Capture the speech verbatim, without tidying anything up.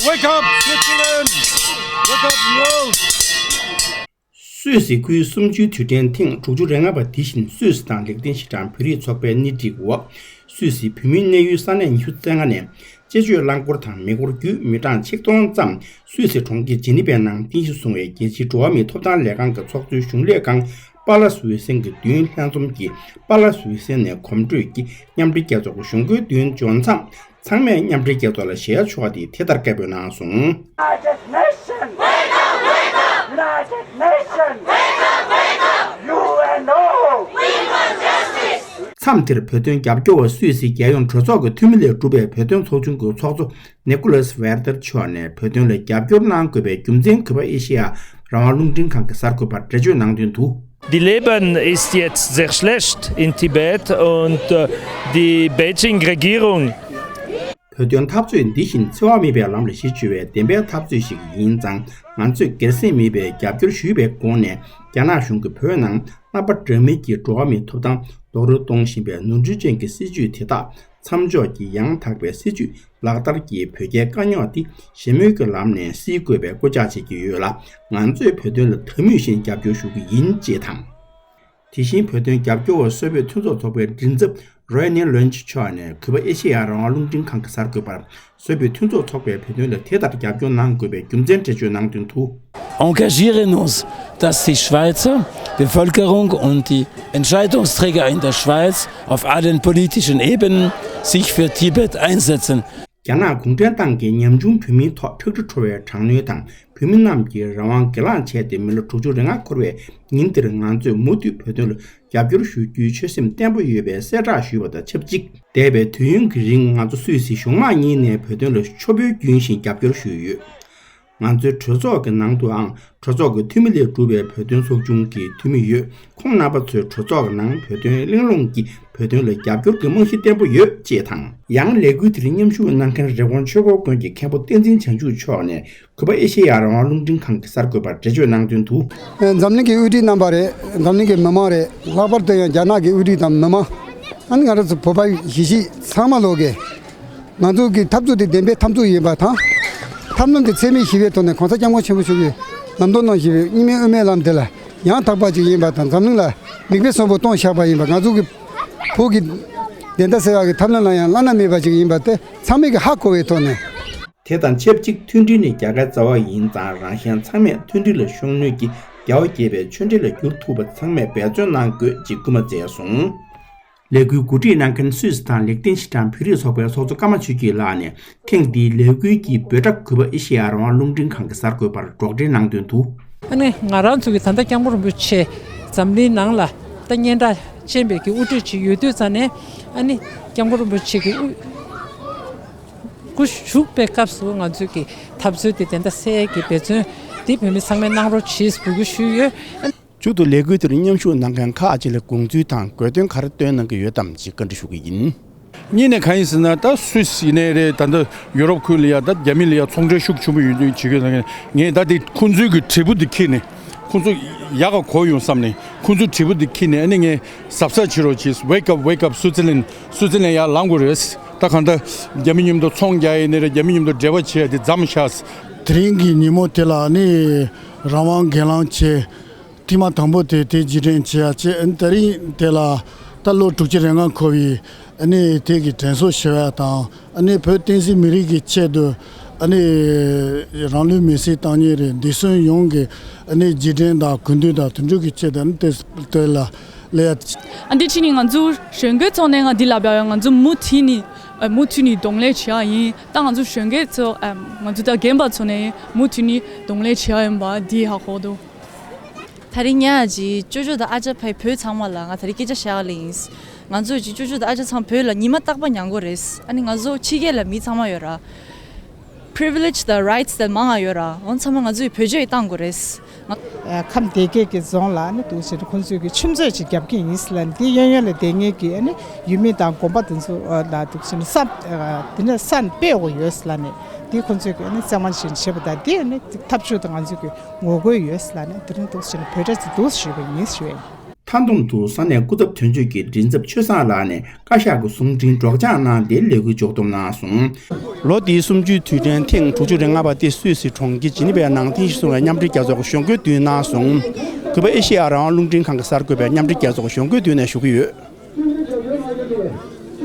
Wake up, Switzerland! Wake up, world! སུད་སི་ཁུལ་གསུམ་བཅུའི་དུས་དྲན་ཐེངས་དྲུག་ཅུ་རེ་ལྔ་པ་འདི་བཞིན་སུད་སི་དང་ལེགས་ལྡན་ཤི་ཀྲང་བོད་རིགས་ཚོགས་པའི་སྣེ་ཁྲིད་འོག་སུད་སི་བོད་མིའི་གནས་ཡུལ་ས་གནས་ཉི་ཤུ་རྩ་ལྔ་ནས་དཔྱད་བརྗོད་རླངས་འཁོར་དང་མེ་འཁོར་བརྒྱུད་མི་གྲངས་ཆིག་སྟོང་ཙམ་སུད་སི་གྲོང་ཁྱེར་ཇི་ནི་ཝའི་ནང་རྟེན་གཞི་བཟུང་བའི་རྒྱལ་སྤྱིའི་འགྲོ་བ་མིའི་ཐོབ་ཐང་ལས་ཁང་གི་ཚོགས་གཙོའི་གཞུང་ལས་ཁང་པཱ་ལ་སུའི་སན་གྱི་མདུན་ལྷན་འཛོམས་ཀྱིས་པཱ་ལ་སུའི་སན་ནས་གོམ་བགྲོད་ཀྱིས་མཉམ་འབྲེལ་རྒྱལ་ཚོགས་ཀྱི་གཞུང་སྒོའི་མདུན་འབྱོར་མཚམས། ཚང་མས་མཉམ་འབྲེལ་རྒྱལ་ཚོགས་ལ་ཞལ་ཕྱོགས་ཏེ་དེ་ལྟར་སྐད་འབོད་གནང་སོང་། United Nations! Wake up, wake up! United Nations! Wake up, wake up! U N O! We want justice! མཚམས་དེར་བོད་དོན་རྒྱབ་སྐྱོར་བ་སུད་སི་རྒྱལ་ཡོངས་གྲོས་ཚོགས་ཀྱི་འཐུས་མི་ལས་གྲུབ་པའི་བོད་དོན་ཚོགས་ཆུང་གི་ཚོགས་གཙོ་ནེ་ཀུ་ལས་ཝེར་ཏར་མཆོག་ནས་བོད་དོན་ལ་རྒྱབ་སྐྱོར་གནང་དགོས་པའི་རྒྱུ་མཚན་གུས་པ་ཨེ་ཤེ་ཡ་རང་དབང་རླུང་འཕྲིན་ཁང་གི་གསར་འགོད་པར་འགྲེལ་བརྗོད་གནང་དོན་དུ། Die Leben ist jetzt sehr schlecht in Tibet und äh, die Beijing-Regierung བོད་དོན་འཐབ་རྩོད་འདི་བཞིན་འཚེ་བ་མེད་པའི་ལམ་ལ་གཞི་བཅོལ་བའི་བདེན་པའི་འཐབ་རྩོད་ཞིག་ཡིན་ཙང་། ང་ཚོས་སྒེར་སེམས་མེད་པའི་རྒྱབ་སྐྱོར་ཞུས་པའི་སྒོ་ནས། རྒྱ་ནག་གཞུང་གིས་བོད་ནང་རྣམ་པ་འདྲ་མིན་གྱི་འགྲོ་བ་མིའི་ཐོབ་ཐང་རྡོག་རོལ་གཏོང་བཞིན་པའི་ནོར་འཁྲུལ་ཅན་གྱི་སྲིད་བྱུས་དེ་དག་མཚམས་འཇོག་གིས་ཡང་དག་པའི་སྲིད་བྱུས་ལག་བསྟར་གྱིས་བོད་རྒྱའི་དཀའ་རྙོག་འདི་ཞི་མོལ་གྱི་ལམ་ནས་སེལ་དགོས་པའི་སྐུལ་ལྕག་བྱེད་ཀྱི་ཡོད་ལ། ང་ཚོས་བོད་དོན་ལ་ད་མུས་བཞིན་རྒྱབ་སྐྱོར་ཞུ་གི་ཡིན་ཅེས་དང་། དེ་བཞིན་བོད་དོན་རྒྱབ་སྐྱོར་བ་སུད་བོད་མཐུན་ཚོགས་ཚོགས་པའི་མགྲིན་ཚབ་རོའི་ནེ་ལོན་ཆི་མཆོག་ནས་གུས་པ་ཨེ་ཤེ་ཡ་རང་དབང་རླུང་འཕྲིན་ཁང་གི་གསར་འགོད་པར། སུད་བོད་མཐུན་ཚོགས་ཚོགས་པས་བོད་དོན་ལ་དེ་ལྟར་རྒྱབ་སྐྱོར་གནང་དགོས་པའི་རྒྱུ་མཚན་འགྲེལ་བརྗོད་གནང་དོན་དུ། Engagieren uns, dass die Schweizer, die Bevölkerung und die Entscheidungsträger in der Schweiz auf allen politischen Ebenen sich für Tibet einsetzen. རྒྱ་ནག་གུང་ཁྲན་ཏང་གིས་ཉམ་ཆུང་བོད་མིའི་ཐོག་ཁྲག་དྲི་བྲོ་བའི་དྲག་གནོན་དང་། བོད་མི་རྣམས་ཀྱི་རང་དབང་སྒེར་ལངས་བྱས་ཏེ་མི་ལོ་དྲུག་ཅུ་རེ་ལྔ་འཁོར་བའི་ཉིན་འདིར་ང་ཚོས་མུ་མཐུད་བོད་དོན་ལ་རྒྱབ་སྐྱོར་ཞུ་རྒྱུའི་ཆོད་སེམས་བརྟན་པོ་ཡོད་པའི་གསལ་བསྒྲགས་ཞུས་པ་དང་ཆབས་ཅིག་འདས་པའི་དུས་ཡུན་གྱི་རིང་ང་ཚོ་སུད་སི་གཞུང་མང་གཉིས་ནས་བོད་དོན་ལ་ཤོབ་བུའི་རྒྱུན་བཞིན་རྒྱབ་སྐྱོར་ཞུས་ཡོད། ང་ཚོའི་གྲོས་ཚོགས་ཀྱི་ནང་དུའང་གྲོས་ཚོགས་ཀྱི་འཐུས་མི་ལས་གྲུབ་པའི་བོད་དོན་ཚོགས་ཆུང་གི་འཐུས་མི་ཡོད། ཁོང་རྣམ་པ་ཚོས་གྲོས་ཚོགས་ཀྱི་ནང་བོད་དོན་གླེང་སློང་གིས་བོད་དོན་ལ་རྒྱབ་སྐྱོར་གྱི་རྨང་གཞི་བརྟན་པོ་ཡོད་ཅེས་དང་། ཡང་ལས་འགུལ་དེར་མཉམ་ཞུགས་གནང་མཁན་རི་ཀོན་ཆོས་འཁོར་དགོན་གྱི་མཁན་པོ་བསྟན་འཛིན་བྱང་ཆུབ་མཆོག་ནས་གུས་པ་ཨེ་ཤེ་ཡ་རང་དབང་རླུང་འཕྲིན་ཁང་གི་གསར་འགོད་པར་འགྲེལ་བརྗོད་གནང་དོན་དུ། འཛམ་གླིང་གི་དབུ་ཁྲིད་རྣམ་པ་རེད། འཛམ་གླིང་གི་མི་མང་རེད། ལྷག་པར་དུ་ཡང་རྒྱ་ནག་གི་དབུ་ཁྲིད་དང་མི་མང་། ཨ་ནི་ང་རང་ཚོ་བོད་པ་གཞིས་བྱེས་ཚང་མ་ལོག་གི། ང་ཚོ་གི་འཐབ་རྩོད་དེ་བདེན་པའི་འཐབ་རྩོད་ཡིན་པ་དང་། འཐབ་ལམ་དེ་འཚེ་མེད་ཞི་བའི་ཐོག་ནས་གོང་ས་སྐྱབས་མགོན་ཆེན་པོ་མཆོག་གིས་ལམ་སྟོན་གནང་བཞིན་པའི་གཉིས་སྨན་དབུ་མའི་ལམ་དེ་ལ་ཡང་དག་པ་ཅིག་ཡིན་པ་དང་། འཛམ་གླིང་ལ་མིག་དཔེ་བཟང་པོ་སྟོན་བཞག་པ་ཡིན་པ། ང་ཚོ་གི་བོད་ཀྱི་བདེན་མཐའ་གསལ་བ་གི་ཐབས་ལམ་ལ་ཡང་བླ་ན་མེད་པ་ཅིག་ཡིན་པ་དེ་ཚང་མས་ཀྱི་ཧ་གོ་བའི་ཐོག་ནས། དེ་དང་ཆབས་ཅིག་མཐུན་སྒྲིལ་ནི་རྒྱལ་ཁའི་རྩ་བ་ཡིན་ཙང་། རང་གཞན་ཚང་མས་མཐུན་སྒྲིལ་ལ་ཤུགས་སྣོན་གྱིས་རྒྱལ་བ་དགྱེས་པའི་ཆོས་འབྲེལ་ལ་འགྱུར་ཐུབ་པ་ཚང་མས་འབད་བརྩོན་གནང་དགོས་ཅེས་སྐུལ་མ་མཛད་སོང་། ལས་འགུལ་གོ་སྒྲིག་གནང་མཁན་སུད་སི་དང་ལེགས་ལྡན་ཤི་ཀྲང་བོད་རིགས་ཚོགས་པའི་ཚོགས་གཙོ་ཀརྨ་ཆོས་སྐྱིད་ལགས་ནས་ཐེངས་འདིའི་ལས་འགུལ་གྱི་འབོད་སྒྲ་གུས་པ་ཨེ་ཤེ་ཡ་རང་དབང་རླུང་འཕྲིན་ཁང་གི་གསར་འགོད་པར་སྒྲོག་འགྲེལ་གནང་དོན་དུ། ཨ་ནི་ང་རང་ཚོ་གི་ད་ལྟ་སྐྱབས་མགོན་རིན་པོ་ཆེ་འཛམ་གླིང་ནང་ལ་ད་སྙན་གྲགས་ཅན་པའི་གི་དབུ་ཁྲིད་ཅིག་ཡོད་དུས་ཙང་ནས། ཨ་ནི་སྐྱབས་མགོན་རིན་པོ་ཆེ་གི་དབུ་སྐུ་བཞུགས་པའི་སྐབས་སུ་ང་ཚོས་ཀྱི་འཐབ་རྩོད་དེ་དེ་འདྲ་སེལ་གྱི་འབད་བརྩོན་དེ་བོད་མི་ཚང་མས་གནང་རོགས་བྱེད་འབོད་སྐུལ་ཞུས་ཡོད། མཇུག་ཏུ་ལས་འགུལ་དེར་མཉམ་ཞུགས་གནང་མཁན་ཁག་ཅིག་ལ་དགོངས་ཚུལ་དང་དགོས་འདུན་ག་རེ་བཏོན་གནང་གི་ཡོད་དམ་ཅེས་བཀའ་འདྲི་ཞུ་གི་ཡིན། གཉིས་ནས་གང་ཡིན་ཟེར་ན། ད་སུད་སི་ཡིན་ནའི་རེད། ད་ལྟ་ཡུ་རོབ་ཁུལ་ལ་ཡ་ད་རྒྱ་མི་ལ་ཡ་ཚོང་འབྲེལ་ཤུགས་ཆེན་པོ་ཡོད་དུས་བྱེད་དགོས་ན། ངས་ད་དེ་ཁོང་ཚོའི་གི་དྲིལ་བུ་དེ་འཁྱེར་ནས། ཁོང་ཚོ་ཡག་ག་གོ་ཡོང་བསམ་ནས་ཁོང་ཚོའི་དྲིལ་བུ་དེ་འཁྱེར་ནས། ཨ་ནི་ངས་གཟབ་གཟབ་བྱེད་རོགས་བྱེད། Wake up, wake up, Switzerland. སུད་སི་ལན་ཡར་ལངས་དགོས་རེད། ད་གང་ལྟར་རྒྱ་མི་མཉམ་དུ་ཚོང་རྒྱག་ཡིན་ནའི་རེད། རྒྱ་མི་མཉམ་དུ་འབྲེལ་བ་བྱེད་ཡ་དེ་མཚམས་བཞག་དེ་རིང་གི་ཉིན་མོ་དེ་ལ་ནི་རང་དབང་སྒེར་ལངས་བྱས། ཐེངས་མ་དང་པོ་དེ་དེ་རྗེས་དྲན་བྱེད་ཡ་བྱས། ཨ་ནི་དེ་རིང་དེ་ལ་ད་ལོ་དྲུག་ཅུ་རེ་ལྔ་འཁོར་བའི་ཨ་ནི་དེ་གི་དྲན་གསོ་ཞུ་ཡ་དང་། ཨ་ནི་བོད་བསྟན་སྲིད་མི་རིགས་ཀྱི་ཆེད་དུ་ཨ་ནི་རང་ལུས་མེར་སྲེག་བཏང་མཁན་རེད། འདི་ཚོ་ཡོངས་ཀྱི་ཨ་ནི་རྗེས་དྲན་དང་གུས་འདུད་དང་དེ་འདྲ་གི་ཆེད་དུ། ཨ་ནི་དེ་དེ་ལ་ལས་ཡ། ཨ་འདི་ཕྱི་ནས་ང་ཚོ་གཞོན་སྐྱེས་ཚོ་ནས་ང་འདི་ལབ་ཡ་ཡོད། ང་ཚོ་མུ་མཐུད་ནས་ཨ་མུ་མཐུད་ནས་གདོང་ལེན་བྱེད་ཡ་ཡིན། ད་ང་ཚོ་གཞོན་སྐྱེས་ཚོ་ཨ་ང་ཚོ་ད་རྒན་པ་ཚོ་ནས་མུ་མཐུད་ནས་གདོང་ལེན་བྱེད་ཡ་ཡིན་པ་འདི་ཧ་གོ་འདུག་ད་རིང་ཉལ་ཡ་ཅིག་ཅོ་ཅོ་དང་ཨ་ཅག་ཕའི་བོད་ཚང་མ་ལ་ང་ད་རིང་སྐད་ཆ་བཤད་ཡ་ལ་ཡིན། ང་ཚོ་ཅིག་ཅོ་ཅོ་དང་ཨ་ཅག་ཚང་བོད་ལ་ཉི་མ་རྟག་པར་ཉལ་གི་རེད། ཨ་ནི་ང་ཚོ་ཕྱི་རྒྱལ་ལ་མི་ཚང་མ་ཡོད་ར། Privilege དང་rights དང་མང་ང་ཡོད་ར། འོ་ཚང་མ་ང་ཚོའི་བེད་སྤྱོད་བཏང་དགོས་རེད། ང་ཨ་ཁམས་སྡེ་དགེ་གི་རྫོང་ལ་ནི་འདུག་ཟེར་ཁོང་ཚོས་ཀྱི་ཆུ་མཛོད་ཅིག་རྒྱབ་ཀྱི་ཡིན་ཟེར་ལ་ནི། དེ་གཡས་གཡོན་ལ་བསྡད་མཁན་གྱི་ཨ་ནི་ཡུལ་མི་དང་དགོན་པ་དེ་ཚོ་ལ་འདུག་ཟེར་ནི་ས་དེ་ནས་ས་སྤེལ་དགོས་ཡོད་ཟེར་ལ་ནི། དེ་ཁོང་ཚོས་ཀྱི་ཨ་ནི་བཙན་དབང་བྱས་བྱས་པ་དང་། དེ་ཨ་ནི་ཐབས་ཇུས་དང་ང་ཚོས་ཀྱི་ངོ་རྒོལ་ཡོད་ཟེར་ལ་ནི། དེ་རིང་འདུག་ཟེར་ནི་བོད་སྒྲ་ཅིག་འདུག་ཞུས་པ་ཡིན་ཞུ་ཡ་ཡིན། མཐའ་སྡོམ་དུ་ས་གནས་སྐུ་ཚབ་དོན་གཅོད་ཀྱི་མགྲིན་ཚབ་ཆོས་བཟང་ལགས་ནས་བཀའ་ཤག་གི་གསུང་འཕྲིན་སྒྲོག་སྦྱང་གནང་སྟེ་ལས་འགུལ་ཕྱོགས་བསྡོམས་གནང་སོང་། ལོ་འདིའི་གསུམ་བཅུའི་དུས་དྲན་ཐེངས་དྲུག་ཅུ་རེ་ལྔ་པ་དེ་སུད་སི་གྲོང་ཁྱེར་ཇི་ནི་ཝའི་ནང་རྟེན་གཞི་བཟུང་བའི་མཉམ་འབྲེལ་རྒྱལ་ཚོགས་ཀྱི་གཞུང་སྒོའི་མདུན་གནང་སོང་། གུས་པ་ཨེ་ཤེ་ཡ་རང་དབང་རླུང་འཕྲིན་ཁང་གི་གསར་འགོད་པས་མཉམ་འབྲེལ་རྒྱལ་ཚོགས་ཀྱི་གཞུང་སྒོའི་མདུན་ནས་ཞུ་གི་ཡོད།